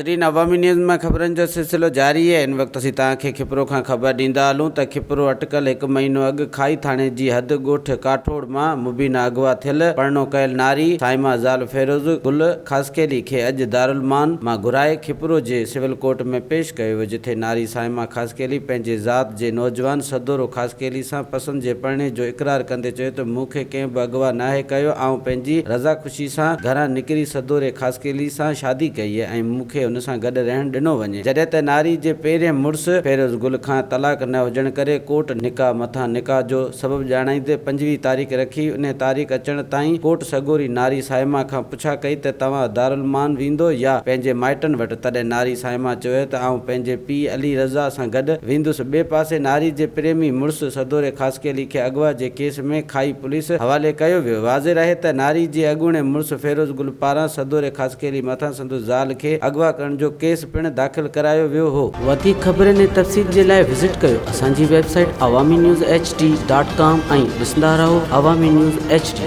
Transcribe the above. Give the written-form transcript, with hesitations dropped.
ناظرين عوامي نيوز مان خبرن جو سلسلو جاري آهي هن وقت اسين توهان کي کپرو کان خبر ڏيندا هلون ته کپرو اٽڪل هڪ مهينو اڳ کائي ٿاڻي جي حد ڳوٺ ڪاٺوڙ مان مبينا اغوا ٿيل پرڻو ڪيل ناري صائمه زال فيروز گل خاصخيلي کي اڄ دارالمان مان گهرائي کپرو جي سول ڪورٽ ۾ پيش ڪيو ويو جٿي ناري صائمه خاصخيلي پنهنجي ذات جي نوجوان سدورو خاصخيلي سان پسند جي پرڻي جو اقرار ڪندي چيو ته مون کي ڪنهن به اغوا ناهي ڪيو آئون پنهنجي رضا خوشي سان گهران نڪري سدوري خاصخيلي سان شادي ڪئي ۽ مون کي هن سان گڏ رهڻ ڏنو وڃي. جڏهن ته ناري جي پهرين مڙس فيروز گل کان طلاق نه هجڻ ڪري ڪورٽ نڪاح مٿان نڪاح جو سبب ڄاڻائيندي 25 تاريخ رکي انهي تاريخ اچڻ تائين ڪورٽ سڳوري ناري صائمه کان پڇا ڪئي ته توهان دارالمان ويندو يا پنهنجي مائٽن وٽ تڏهن ناري صائمه چيو ته آئون پنهنجي پيء علي رضا سان گڏ ويندس ٻئي پاسي ناري جي پريمي مڙس سدوري خاصخيلي کي اغوا جي ڪيس ۾ کائي پوليس حوالي ڪيو ويو. واضح رهي ته ناري جي اڳوڻي مڙس فيروز گل پاران سدوري خاصخيلي مٿان سندس زال کي اغوا ڪرڻ جو ڪيس پڻ داخل ڪرايو ويو هو. وڌيڪ خبرن ۽ تفصيل جي لاء وزٽ ڪيو اسان جي website Awami news H D dot com ۽ ڏسندا رهو عوامي نيوز ايڇ ڊي.